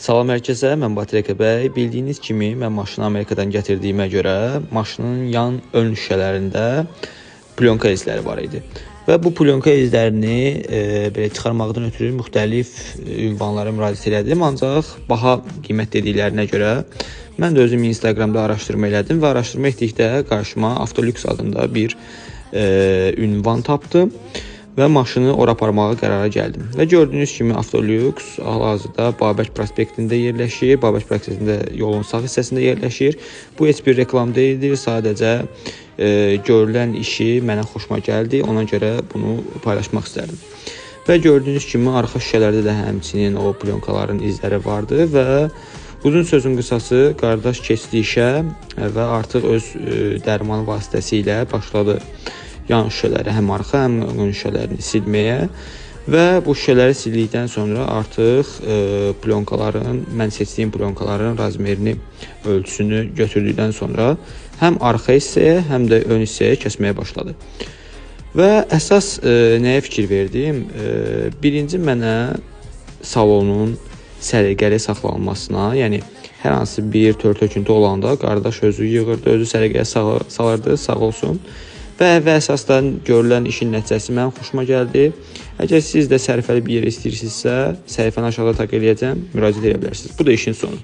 Salam hər kəsə, mən Batreka bəy. Bildiyiniz kimi mən maşını Amerikadan gətirdiyimə görə maşının yan ön şüşələrində plyonka izləri var idi. Və bu plyonka izlərini belə çıxarmaqdan ötürü müxtəlif ünvanlara müraciət elədim, ancaq baha qiymət dediklərinə görə mən də özüm Instagramda araşdırma elədim və araşdırma etdikdə qarşıma Avtolüks adında bir ünvan tapdım və maşını ora aparmağa qərara gəldim. Və gördüyünüz kimi Avtolüks hal-hazırda Babək prospektində yerləşir. Babək prospektində yolun sağ hissəsində yerləşir. Bu heç bir reklam deyildir, sadəcə görülən işi mənə xoşuma gəldi. Ona görə bunu paylaşmaq istərdim. Və gördüyünüz kimi arxa şüşələrdə də həmçinin o plyonkaların izləri vardı və uzun sözün qısası qardaş keçdi işə və artıq öz dərmanı vasitəsilə başladı yan şüşələri, həm arxa, həm ön şüşələrini silməyə və bu şüşələri sildikdən sonra artıq plyonkaların, mən seçdiyim plyonkaların razmerini, ölçüsünü götürdükdən sonra həm arxa hissəyə, həm də ön hissəyə kəsməyə başladı. Və əsas nəyə fikir verdim? Birinci mənə salonun səliqəli saxlanmasına, yəni hər hansı bir tör-töküntü olanda qardaş özü yığırdı, özü səliqəyə salırdı, sağ olsun. Və əsasdan görülən işin nəticəsi mənim xoşuma gəldi. Əgər siz də sərfəli bir yer istəyirsinizsə, səhifəni aşağıda taq eləyəcəm, müraciət edə bilərsiniz. Bu da işin sonu.